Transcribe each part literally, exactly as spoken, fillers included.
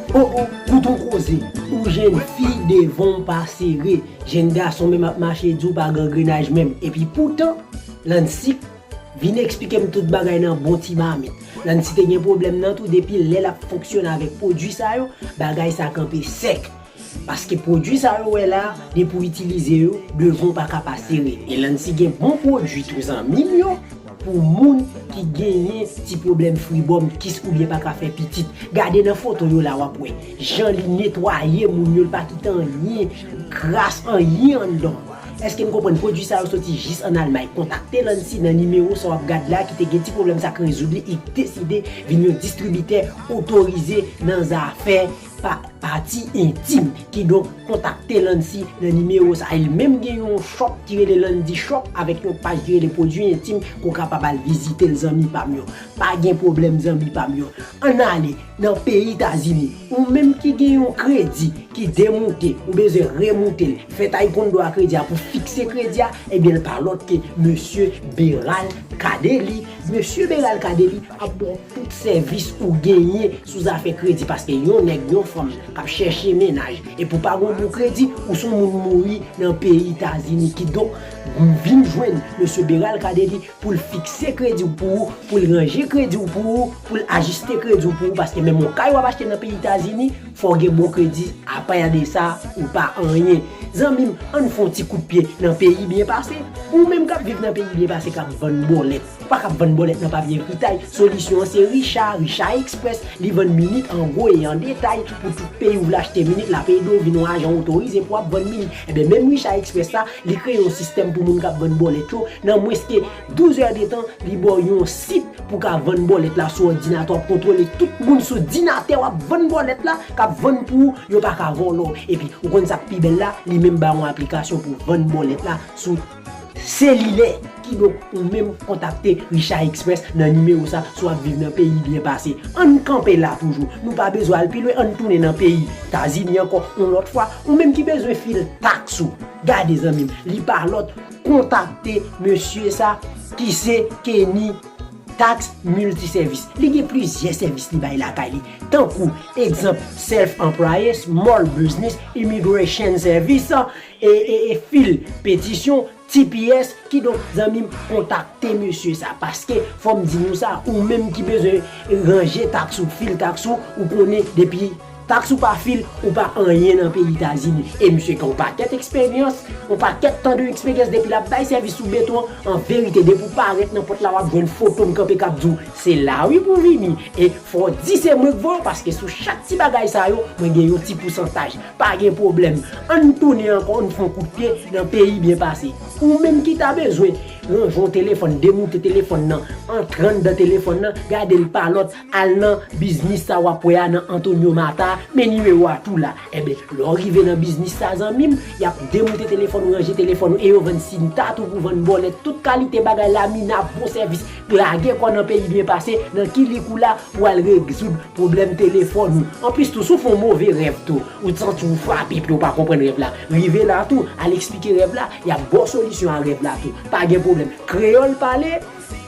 O o, koute yon koze, ou jèn fi devan w pa sere, jèn gason menm ap mache di w pa gangrenaj menm. Epi poutan, Lancy vin eksplike m tout bagay nan bon ti mamit. Lancy te gen pwoblèm nan tou, depi lè l ap fonksyone avèk pwodui sa yo, bagay sa kanpe sèk. Paske pwodui sa yo wè la, depi w itilize yo, devan w pa ka pa sere. E Lancy gen bon pwodui tou zanmi m yo, pou moun ki genyen ti pwoblèm fribòm, kis oubyen pa ka fè pitit. Gade nan foto yo la w ap wè jan li netwaye moun yo, li pa kite anyen gras, anyen anndan. Èske n konprann? Pwodui sa yo soti jis ann Almay. Kontakte Lancy nan nimewo sa w ap gad la ki te gen ti pwoblèm sa k rezoud li, li deside vin yon distribitè otorize nan zafè pa, pati entim. Kidonk, kontakte Lancy nan nimewo sa. Li menm gen yon shop ki rele Landy Shop avèk yon paj ki rele Pwodui Entim ke w kapab al vizite l, zanmi pa m yo. Pa gen pwoblèm, zanmi pa m yo. Ann ale nan peyi Etazini. Ou menm ki gen yon kredi ki demoute, ou bezwen remoute l, fè taekwondo a kredi a pou fikse kredi a, ebyen, l pa lòt ke Mesye Beral Kadeli. Mesye Beral Kadeli ap ba w tout sèvis ou genyen sou zafè kredi, paske yon nèg, yon fanm k ap chèche mennaj, epi w pa gen yon bon kredi, ou se yon moun mouri nan peyi Etazini. Kidonk, vin jwenn Mesye Beral Kadeli pou l fikse kredi w pou ou, pou l ranje kredi w pou ou, pou l ajiste kredi w pou ou, paske menm yon kay w ap achte nan peyi Etazini, fò w gen bon kredi, apa de sa, ou pa anyen. Zanmi m, ann fè yon ti kout pye nan peyi byen pase. Ou menm k ap viv nan peyi byen pase, k ap vann bòlèt. Ou pa ka vann bòlèt nan papye fritay. Solisyon an se Richard, Richard Express. Li vann minit an gwo e an detay. Pou tout peyi ou vle achte minit, l ap ede w vin yon ajan otorize pou w ap vann minit. Ebyen, menm Richard Express sa, li kreye yon sistèm pou moun k ap vann bòlèt yo. Nan mwens ke douz è de tan, li ba w yon sit pou w ka vann bòlèt la sou òdinatè. W ap kontwole tout moun sou òdinatè, w ap vann bòlèt la, k ap vann pou ou, yo pa ka vòlò. Epi, ou konn sa k pi bèl la, li menm ba w yon aplikasyon pou vann bòlèt la sou selilè. Kidonk, ou menm kontakte Richard Express nan nimewo sa, si w ap viv nan peyi byen pase. Ann kanpe la toujou. Nou pa bezwen al pi lwen, ann tounen nan peyi Etazini ankò yon lòt fwa. Ou menm ki bezwen fil taks ou. Gade zanmi m, li pa lòt, kontakte mesye sa ki se Kenny Tax Multiservice. Li gen plizyè sèvis li bay lakay li. Tankou, egzanp, self employé, small business, immigration service, e, e, e fil petisyon, T P S, kidonk, zanmi m, kontakte mesye sa. Paske, fò m di nou sa, ou menm ki bezwen ranje taks ou, fil taks ou, ou konnen depi taks ou pa fil, ou pa anyen nan peyi Etazini. E misye gen yon pakèt eksperyans, yon pakèt tan de eksperyans depi l ap bay sèvis sou beton an. An verite, depi w parèt nan pòt la, w ap jwenn foto m kanpe k ap di w, se la wi pou w vini. E fò w di se mwen k voye w, paske sou chak ti bagay sa yo, mwen gen yon ti pousantaj. Pa gen pwoblèm. Ann tounen ankò, ann fè yon kout pye nan peyi byen pase. Ou menm ki ta bezwen ranje yon telefòn, demoute telefòn nan, antre anndan telefòn nan, gade l pa lòt, al nan biznis sa w ap wè a nan Antonio Mata, men nimewo a tou la. Enben, lè w rive nan biznis sa, zanmi m, y ap demoute telefòn ou, ranje telefòn ou, e yo vann sinta tou pou vann bòlèt, tout kalite bagay, lamina, bon sèvis. Lage kò w nan peyi byen pase, nan kilik ou la, pou al rezoud pwoblèm telefòn ou. Anplis tou, si w fè yon move rèv tou, ou santi w frape epi w pa konprann rèv la, rive la tou, al eksplike rèv la, y ap ba w solisyon a rèv la tou. Pa gen pwoblèm. Kreyòl pale,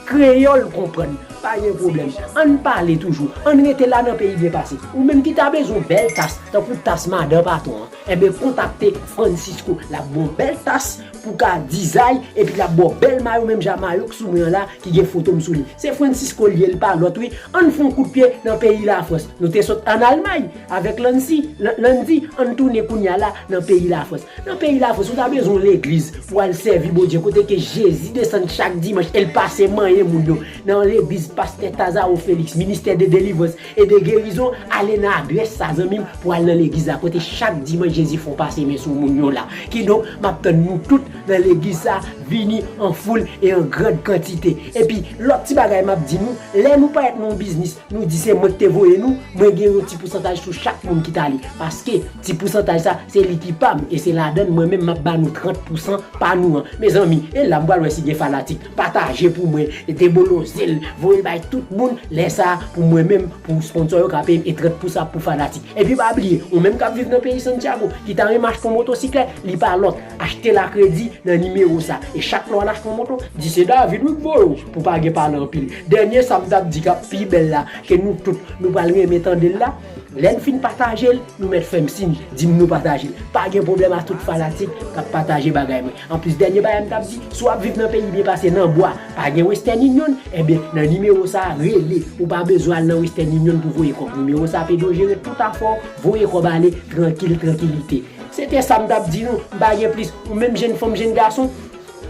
kreyòl konprann. Pa gen pwoblèm. Ann pale toujou. Ann rete la nan peyi byen pase. Ou menm ki ta bezwen yon bèl tas, tankou tas madan patwon an, enben, kontakte Francisco. L ap ba w yon bèl tas pou w ka dizay, epi l ap ba w bèl mayo, menm jan mayo k sou mwen an la, ki gen foto m sou li. Se Francisco l ye, l pa lòt wi. Ann fè yon kout pye nan peyi Lafrans. Nou te sot ann Almay avèk Lancy, Lan-, Landy, ann tounen kounye a la nan peyi Lafrans. Nan peyi Lafrans, ou ta bezwen yon legliz pou al sèvi Bondye, kote ke Jezi desann chak dimanch e l pase manyen moun yo. Nan yon legliz Pastè Tazaro Félix, Ministère de Délivrance et de Guérison, ale nan adrès sa, zanmi m, pou al nan legliz la, kote chak dimanch Jezi fè w pase men sou moun yo la. Kidonk, m ap tann nou tout nan legliz sa, vini an foul e an grand kantite. Epi, lòt ti bagay m ap di nou, lè nou parèt nan yon biznis, nou di se mwen ki te voye nou, mwen gen yon ti pousantaj sou chak moun ki t ale. Paske ti pousantaj sa, se li ki pa m, e se ladan l mwen menm m ap ba nou trant pousan pa nou an. Mezanmi, e la m pral wè si gen fanatik. Pataje pou mwen, deboloze l, voye l bay tout moun. Lè sa a, pou mwen menm, pou sponsò yo ka peye m, e trant pousan pou fanatik. Epi pa bliye, ou menm k ap viv nan peyi Santiago, ki ta renmen achte yon motosiklèt, li pa lòt, achte l a kredi nan nimewo sa. E chak lè w al achte yon moto, di se David wi k voye w, pou pa gen pale anpil. Dènye sa m t ap di k ap pi bèl la, ke nou tout, nou pral renmen tande l la, Lè n fin pataje l, nou mèt fè m siy, di m nou pataje l. Pa gen pwoblèm a tout fanatik k ap pataje bagay mwen. Anplis, dènye bagay m t ap di, si w ap viv nan peyi byen pase nan bwa, pa gen Western Union, ebyen, nan nimewo sa a, rele. Ou pa bezwen al nan Western Union pou voye kòb. Nimewo sa a, Pedro jere tout afè w, voye kòb ale, trankil, trankilite. Se te sa m t ap di nou, m pa gen plis. Ou menm jèn fanm, jèn gason,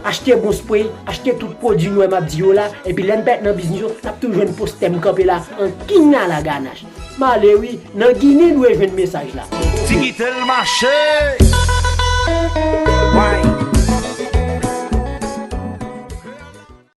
achte bon spray, achte tout pwodui nou wè m ap di yo la, epi lè n pèt nan biznis yo, n ap toujou jwenn postè m kanpe la, an king a la ganach. M ale wi, nan Ginen dwe jwenn mesaj la. Ti kite l mache. Why?